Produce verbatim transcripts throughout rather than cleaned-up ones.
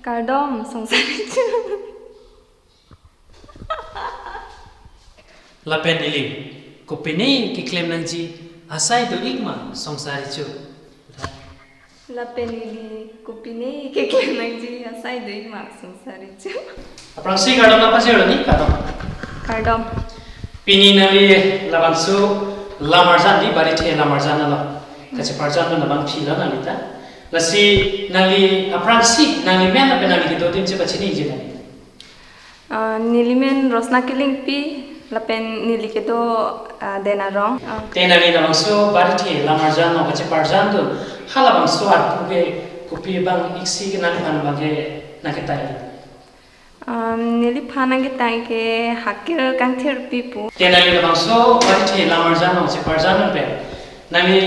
Kardom, Songsari Chu. Lapen neli kopine keklem nangji asai do-ik ma, Songsari Chu? Lapen neli kopine keklem nangji asai do-ik ma, Songsari Chu? Aphrangsi kardom nangpajirlo ni, kardom. Kardom. Pini nangli labangso lamarjan di, Barithe lamarjan lo. Kacheparjandun abang philo nangli ta. Lasi nangli aphrangsi, nangli men lapen nangli kedo adim chepachiniji nangli. Ah, neli men Rosna Killingpi, lapen neli kedo, ah, Den Arong. Ah. Te nangli labangso Barithe lamarjan lo kacheparjandun, halabangso arpu ke kopi abang iksi ke nangphan abang ke nangketang? Um, neliphan nangketang ke Hakir Kangthirpi pu. Te nangli labangso Barithe lamarjan lo cheparjandun pen, nangli,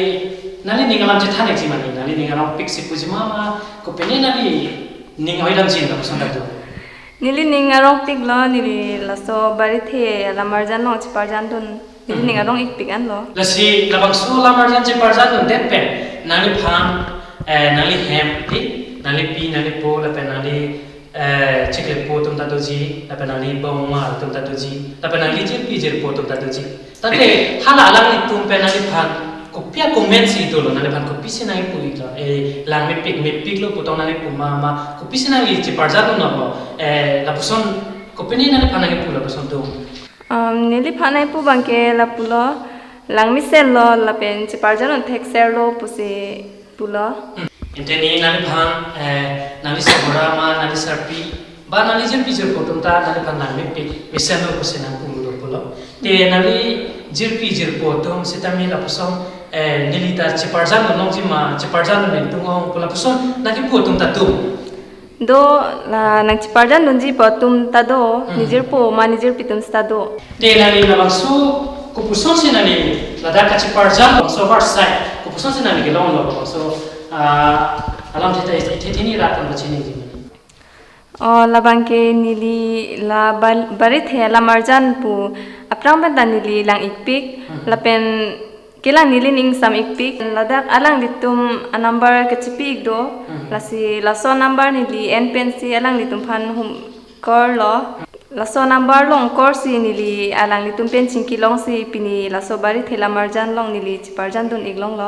nangli ning alam chethan-ikji ma ni, nangli ning arongpik si puji ma ma, kopine nangli ning hoidamji lapuson ta do? Neli ning arongpiklo, neli laso Barithe lamarjan lo cheparjandun, neli ning Hmm. arong-ikpik anlo. Lasi labangso lamarjan cheparjandundet pen, nangliphan, eh, nangli hem di, nanglipi, nanglipo, lapen nangli, eh, chiklepo atum ta doji, lapen nangli bongmar atum ta doji, lapen nangli jirpi jirpo atum ta doji. Tangte hala alanglitum pen nangliphan kopi a-comment si dolo, nangliphan kopisi nangkipu-iklo, eh, lang mepik mepiklo pu tong nangkipu ma ma, kopisi nangli cheparjandun noklo, eh, lapuson kopine nangliphan nangkipu lapuson atum? Um, neliphan nangkipu abang ke lapulo, lang mesenlo, lapen cheparjandun thekserlo pusi pulo. Hmm. Ante ni nangliphan, eh, nangli sobura ma, nangli sarpi, ba nangli jirpi jirpo atum ta nangliphan lang mepik mesenlo pusi nangkipulo pulo. Te nangli jirpi jirpo atum sitame lapuson, eh, neli ta cheparjandun nokji ma, cheparjandun nangtum ong pu lapuson nangkipu atum ta do? Do, la nangcheparjandunji pu atum ta do, Hmm. nejirpo ma nejirpi atum seta do. Te nangli labangso kopuson si nangli ladak kacheparjan labangso varsai, kopuson si nangli kelonglo labangso, ah, alam theta, the, the, theni rat kan pachiniji? Oh, labang ke neli la Bal-, Barithe lamarjan pu aphrang pen ta neli lang-ikpik, Hmm. lapen kelang neli ning sam-ikpik, ladak alanglitum a-number kachepi-ik do, Hmm. lasi laso number neli en pensi alanglitum aphan hum call lo. Laso number along call si neli alanglitum pen chingki longsi pini laso Barithe lamarjan along neli cheparjandun-ik longlo.